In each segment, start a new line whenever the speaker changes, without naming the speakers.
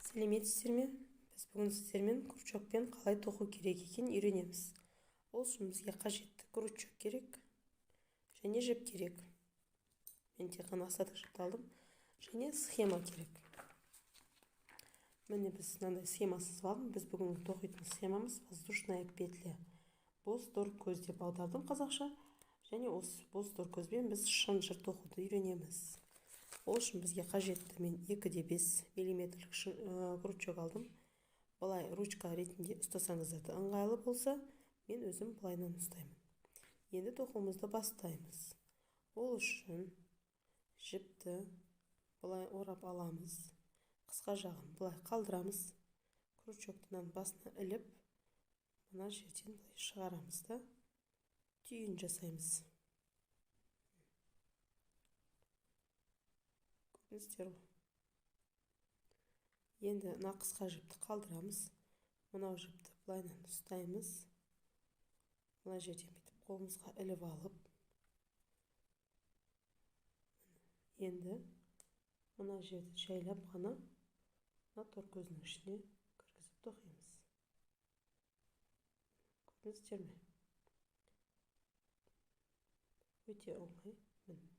Сәлеметсіздер ме? Біз бүгін сіздермен крючокпен қалай тоқу керек екенін үйренеміз. Ол үшін бізге қажетті крючок керек және жіп керек. Мен тек қана остаток жіпті алдым. Және схема керек. Міне біз мынандай схема сызып алдым. Біз бүгін тоқитын схемамыз воздушная петля. Бос тор көз деп аудардым қазақша. Және осы бос тор көзбен біз шынжыр тоқуды үйренеміз. Ол үшін бізге қажетті мен 2,5 миллиметрлік крючок алдым. Былай ручка ретінде ұстасаңыздар да ыңғайлы болса, мен өзім былайынан ұстаймын. Енді тоқуымызды бастаймыз. Ол үшін жіпті былай орап аламыз. Қысқа жағын былай қалдырамыз. Крючокты басына іліп, мына жерден былай шығарамыз да түйін жасаймыз. Көрдіңіздер ғой. Енді мына қысқа жіпті қалдырамыз. Мынау жіпті былайынан ұстаймыз. Мына жерден бүйтіп қолымызға іліп алып, енді мына жерді жайлап қана мына тор көзінің ішіне кіргізіп тоқимыз. Көрдіңіздер ме? Өте оңай. Міне.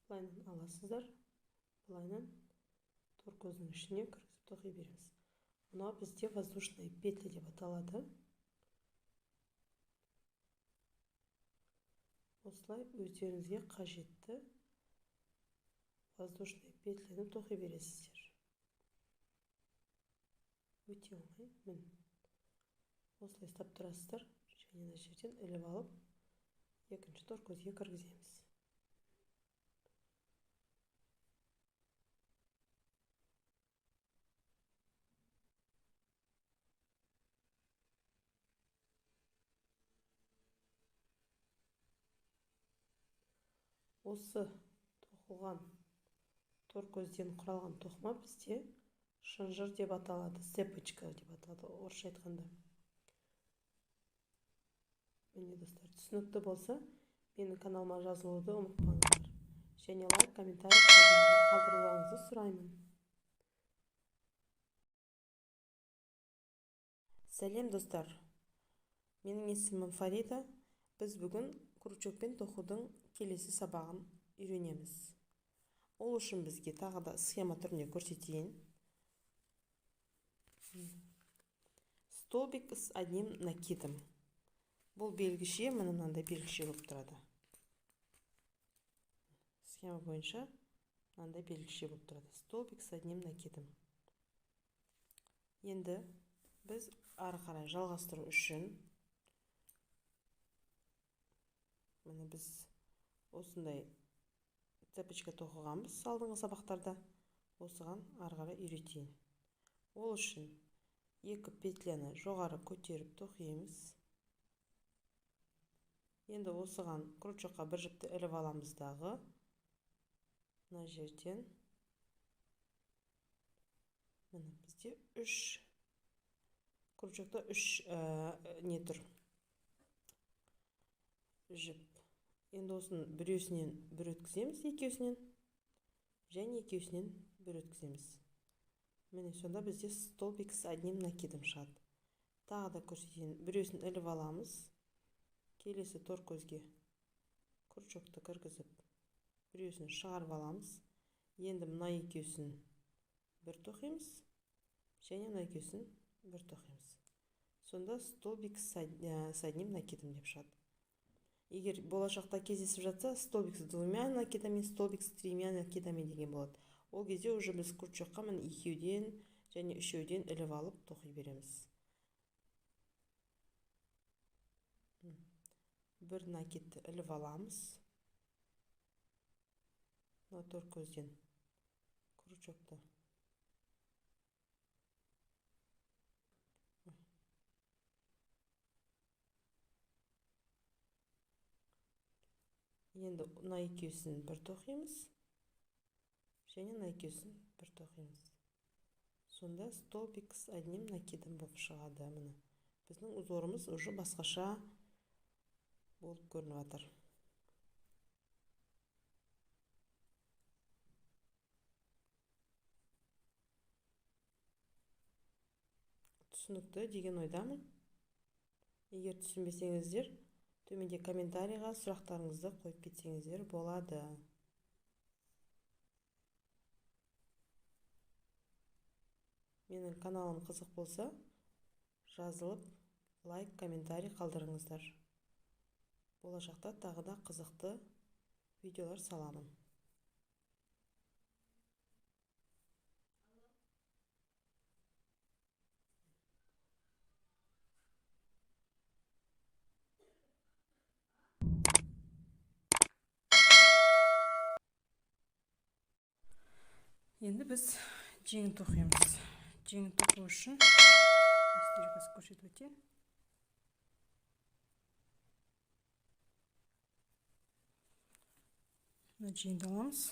Былайынан аласыздар, былайынан тор көзінің ішіне кіргізіп тоқи береміз. Мынау бізде воздушная петля деп аталады. Осылай өздеріңізге қажетті воздушная петляны тоқи бересіздер. Өте оңай. Міне. Осылай ұстап тұрасыздар және мына жерден іліп алып екінші тор көзге кіргіземіз. Осы тоқылған тор көзден құралған тоқыма бізде шынжыр деп аталады, цепочка деп аталады орысша айтқанда. Міне достар, түсінікті болса, менің каналыма жазылуды ұмытпаңыздар. Және лайк, комментарий қалдыруларыңызды сұраймын. Сәлем достар. Менің есімім Фарида. Біз бүгін крючокпен тоқудың келесі сабағын үйренеміз. Ол үшін бізге тағы да схема түрінде көрсетейін. Столбик с одним накидом. Бұл белгіше, міне мынандай белгіше болып тұрады. Схема бойынша мынандай белгіше болып тұрады. Столбик с одним накидом. Енді біз ары қарай жалғастыру үшін міне біз осындай цепочка тоқығанбыз алдыңғы сабақтарда. Осыған ары қарай үйретейін. Ол үшін екі петляны жоғары көтеріп тоқимыз. Енді осыған крючокқа бір жіпті іліп аламыз дағы мына жерден міне бізде 3 крючокта 3 не тұр жіп. Енді осының біреусінен бір өткіземіз, екеусінен және екеусінен бір өткіземіз. Міне сонда бізде столбик с одним накидом шығады. Тағы да көрсетейін. Біреусін іліп аламыз. Келесі тор көзге крючокты кіргізіп, біреусін шығарып аламыз. Енді мына екеусін бір тоқимыз және мына екеусін бір тоқимыз. Сонда столбик с одним накидом деп шығады. Егер болашақта кездесіп жатса, столбик с двумя накидами, столбик с тремя накидами деген болады. Ол кезде уже біз крючокқа міне екеуден және үшеуден іліп алып тоқи береміз. Бір накидті іліп аламыз. Мына тор көзден крючокты. Енді мына екеусін бір тоқимыз және мына екеусін бір тоқимыз. Сонда столбик с одним накидом болып шығады. Міне біздің узорымыз уже басқаша болып көрініп жатыр. Түсінікті деген ойдамын. Егер түсінбесеңіздер, төменде комментарийға сұрақтарыңызды қойып кетсеңіздер болады. Менің каналым қызық болса, жазылып, лайк, комментарий қалдырыңыздар. Болашақта тағы да қызықты видеолар саламын. Енді біз жеңін тоқимыз. Жеңін тоқу үшін сіздерге қазір көрсетіп өтейін. Мына жеңді аламыз.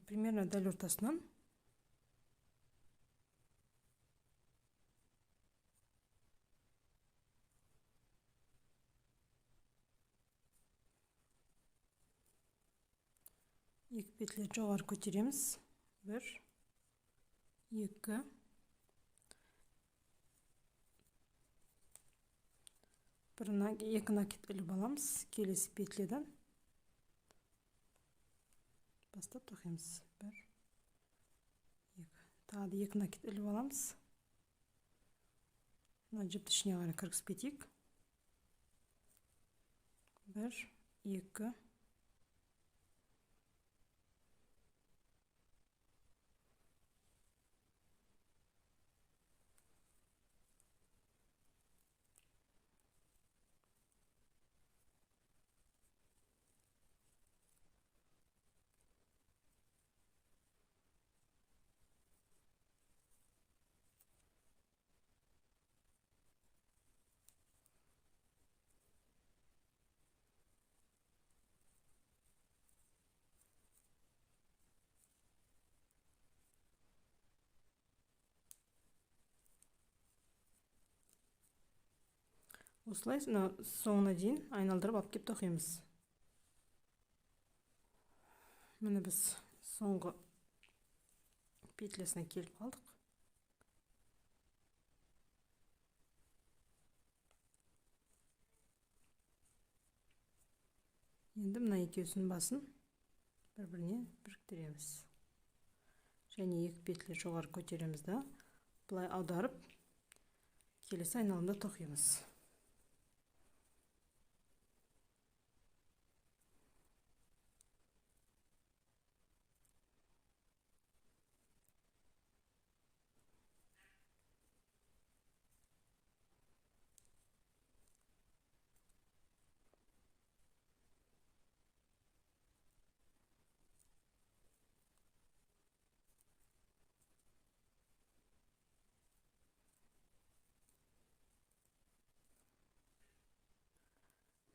Примерно дәл ортасынан екі петля жоғары көтереміз. 1, 2, 2 накид іліп аламыз. Келесі петлядан бастап тоқимыз. 1, 2, тағы да 2 накид іліп аламыз. Мына жіпті ішіне қарай кіргізіп кетейік. 1, 2, осылай соңына дейін айналдырып алып кеп тоқимыз. Міне біз соңғы петлясына келіп қалдық. Енді мына екеуісінің басын бір-біріне біріктіреміз. Және екі петля жоғары көтереміз да, былай аударып келесі айналымда тоқимыз.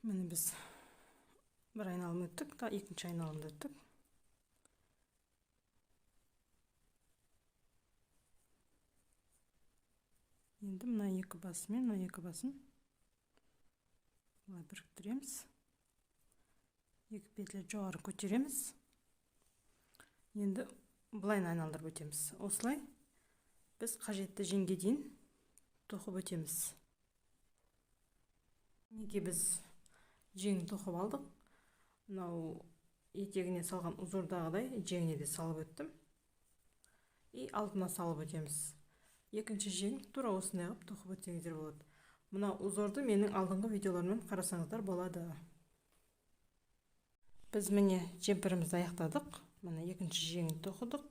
Міне біз бір айналым өттік, та екінші айналымды өттік. Енді мына екі басы мен мына екі басын былай біріктіреміз. Екі петля жоғары көтереміз. Енді былай айналдырып өтеміз. Осылай біз қажетті жеңге дейін тоқып өтеміз. Неге біз жеңін тоқып алдық? Мынау етегіне салған узордағыдай жеңіне де салып өттім. И алдына салып өтеміз. Екінші жең тура осындай қылып тоқып өтсеңіздер болады. Мына узорды менің алдыңғы видеоларымнан қарасаңыздар болады. Біз міне жемпірімізді аяқтадық. Міне екінші жеңін тоқыдық.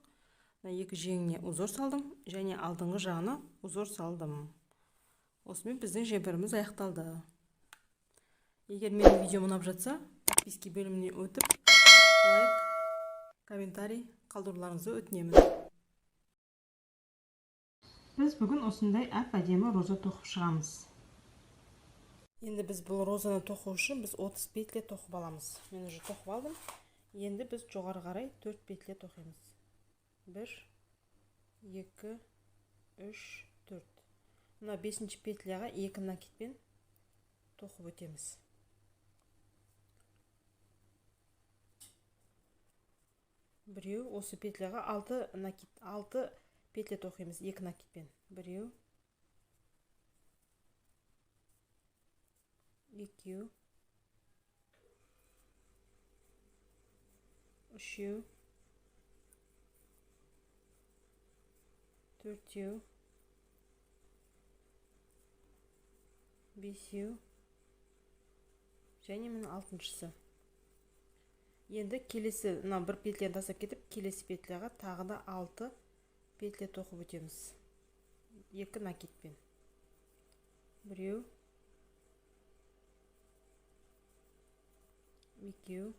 Мына екі жеңіне узор салдым және алдыңғы жағына узор салдым. Осымен біздің жемпіріміз аяқталды. Егер менің видеом ұнап жатса, подписки бөліміне өтіп, лайк, комментарий қалдыруларыңызды өтінемін. Біз бүгін осындай әп-әдемі роза тоқып шығамыз. Енді біз бұл розаны тоқу үшін біз 30 петля тоқып аламыз. Мен уже тоқып алдым. Енді біз жоғары қарай 4 петля тоқимыз. 1, 2, 3, 4. Мына 5-ші петляға 2 накидпен тоқып өтеміз. Біреу осы петляға 6 накид, 6 петля тоқимыз 2 накидпен. Біреу, екеу, үшеу, төртеу, бесеу және міне алтыншысы. Енді келесі мына бір петляны тастап кетіп, келесі петляға тағы да 6 петля тоқып өтеміз. 2 накидпен. Біреу, екеу,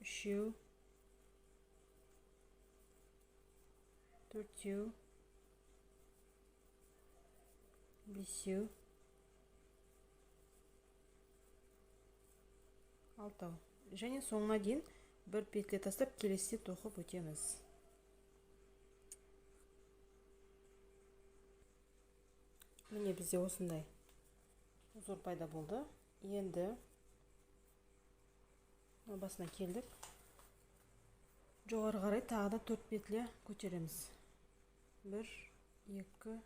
үшеу, төртеу, бесеу, алтау. Және соңына дейін бір петля тастап келесіде тоқып өтеміз. Міне бізде осындай узор пайда болды. Енді басына келдік. Жоғары қарай тағы да 4 петля көтереміз. 1, 2,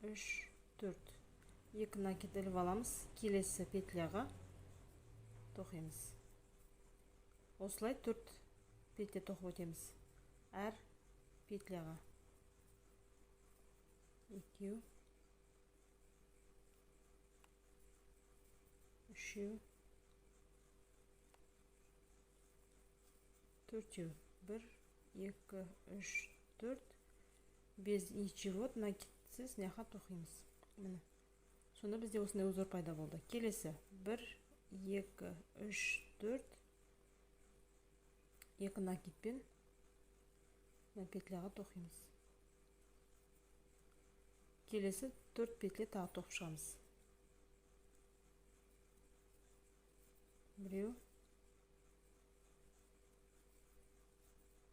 3, 4. 2 накид іліп аламыз. Келесі петляға тоқимыз. Осылай 4 петля тоқып өтеміз. Әр петляға. 2, 3, 4. 1, 2, 3, 4. Без ничего накидсіз мынақа тоқимыз. Міне. Сонда бізде осындай узор пайда болды. Келесі 1, 2, 3, 4. 2 накидпен мына петляға тоқимыз. Келесі 4 петля тағы тоқып шығамыз. Біреу,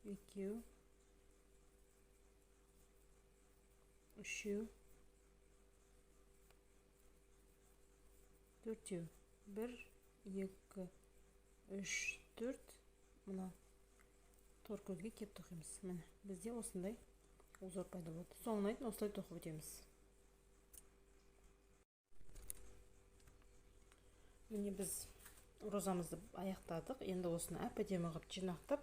екеу, үшеу, төртеу. 1, 2, 3, 4. Мына тор көзге кеп тоқимыз. Міне бізде осындай узор пайда болды. Соңына дейін осылай тоқып өтеміз. Міне біз розамызды аяқтадық. Енді осыны әп-әдемі қылып жинақтап,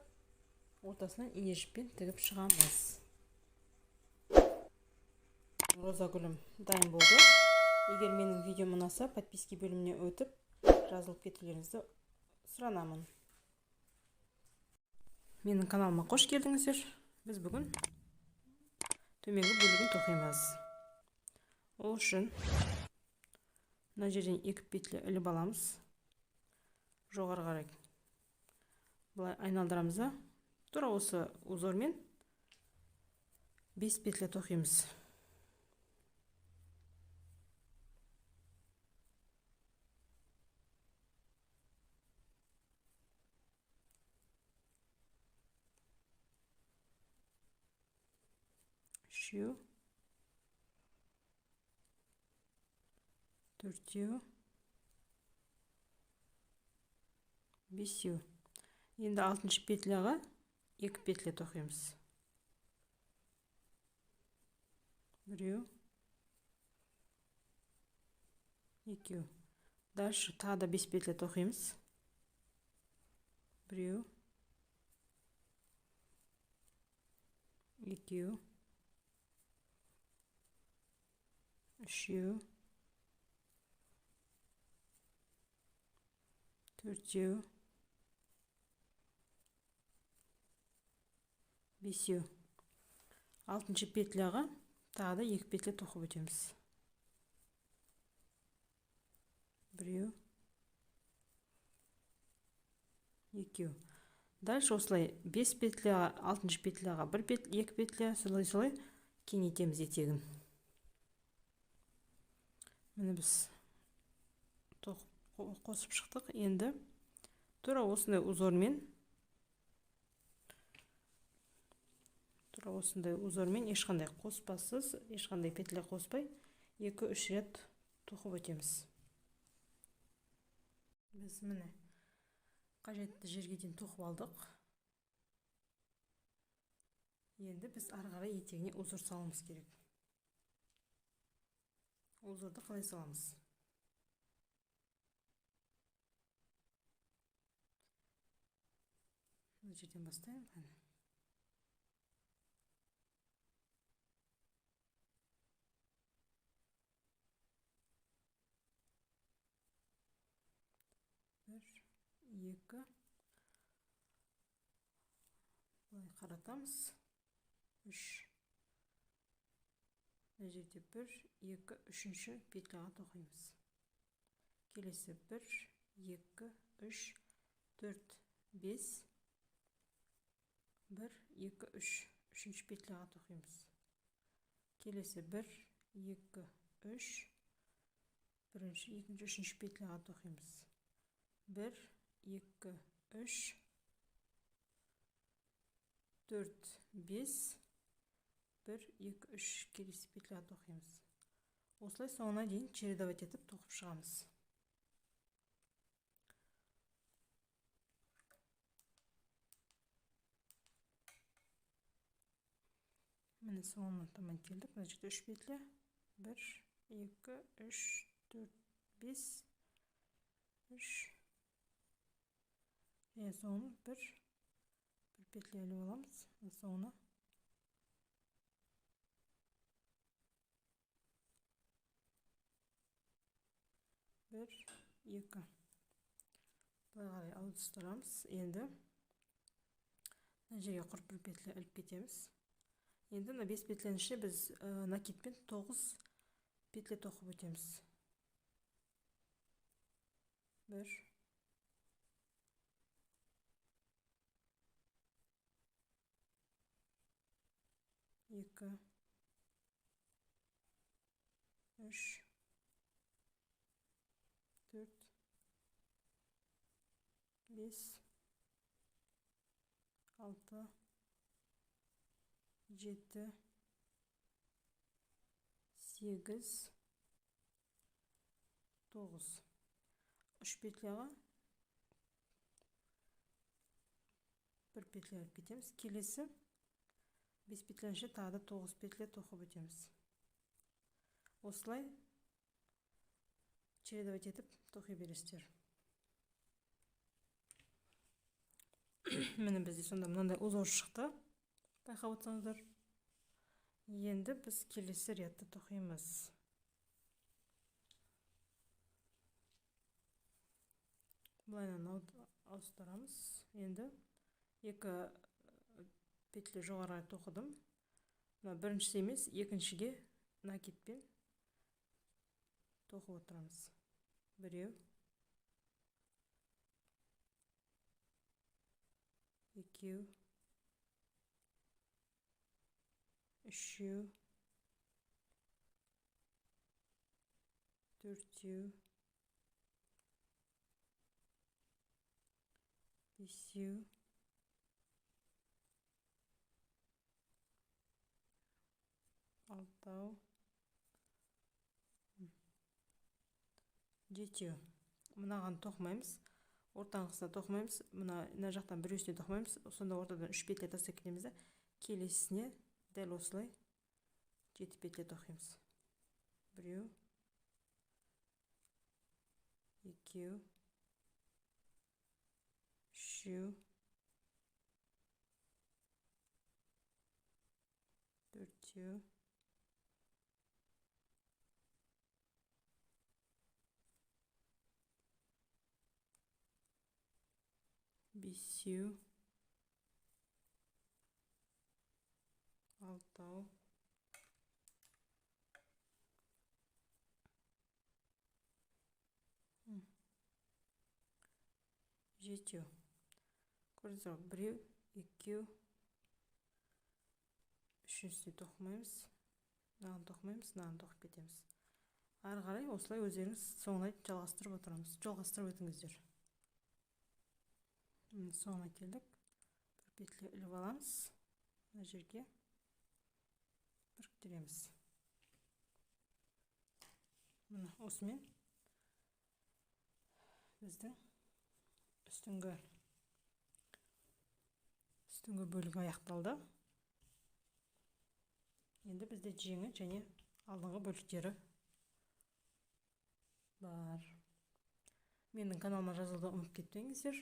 ортасынан ине жіппен тігіп шығамыз. Роза гүлім дайын болды. Егер менің видеом ұнаса, подписки бөліміне өтіп, жазылып кетулеріңізді сұранамын. Менің каналыма қош келдіңіздер. Біз бүгін төменгі бөлігін тоқимыз. Ол үшін мына жерден 2 петля іліп аламыз. Жоғары қарай былай айналдырамыз да, тура осы узормен 5 петля тоқимыз. Үшеу, төртеу, бесеу. Енді алтыншы петляға 2 петля тоқимыз. Біреу, екеу. Дальше тағы да 5 петля тоқимыз. Біреу, екеу, үшеу, төртеу, бесеу. Алтыншы петляға тағы да 2 петля тоқып өтеміз. Біреу, екеу. Дальше осылай 5 петляға, алтыншы петляға 1 петля, 2 петля, солай-солай кеңейтеміз етегін. Міне біз тоқып қосып шықтық. Енді тура осындай узормен, ешқандай қоспасыз, ешқандай петля қоспай 2-3 рет тоқып өтеміз. Біз міне қажетті жерге дейін тоқып алдық. Енді біз ары қарай етегіне узор салуымыз керек. Узорды қалай саламыз? Мына жерден бастаймын. Қане. Бір, екі, былай қаратамыз. 3. Мына жерде 1, 2, 3-ші петляға тоқимыз. Келесі 1, 2, 3, 4, 5, 1, 2, 3, 3-ші петляға тоқимыз. Келесі 1, 2, 3, 1-ші, 2-ші, 3-ші петляға тоқимыз. 1, 2, 3, 4, 5, 1, 2, 3, келесі петляға тоқимыз. Осылай соңына дейін чередовать етіп тоқып шығамыз. Міне соңына таман келдік. Мына жерде 3 петля. 1, 2, 3, 4, 5, 3. Және соңын бір петля іліп аламыз. Соңына 1, 2. Былай қарай ауыстырамыз. Енді мына жерге құр бір петля іліп кетеміз. Енді мына 5 петляның ішіне біз накидпен 9 петля тоқып өтеміз. 1, 2, 3, 4, 5, 6, 7, 8, 9. 3 петляға 1 петля іліп кетеміз. Келесі 5 петляның ішіне тағы да 9 петля тоқып өтеміз. Осылай чередовать етіп тоқи бересіздер. Міне бізде сонда мынандай узор шықты. Байқап отырсаңыздар. Енді біз келесі рядты тоқимыз. Былайынан ауыстырамыз. Енді 2 петля жоғары тоқыдым. Мына біріншісі емес, екіншіге накидпен тоқып отырамыз. 1, 2, 3, 4, 5, 6, 7. Мынаған тоқымаймыз, ортаңғысына тоқымаймыз, мына жақтан біреусіне тоқымаймыз. Сонда ортадан 3 петля тастап кетеміз де, келесісіне дәл осылай 7 петля тоқимыз. 1, 2, 3, 4, 5, 6, 7. Көрдіңіздер ғой, 1, 2, 3-шісіне тоқымаймыз, мынаған тоқымаймыз, мынаған тоқып кетеміз. Ары қарай осылай өздеріңіз соңына дейін жалғастырып отырамыз. Жалғастырып өтіңіздер. Соңына келдік. Бір петля іліп аламыз. Мына жерге біріктіреміз. Міне осымен біздің үстіңгі бөлігі аяқталды. Енді бізде жеңі және алдыңғы бөліктері бар. Менің каналыма жазылуды ұмытып кетпеңіздер.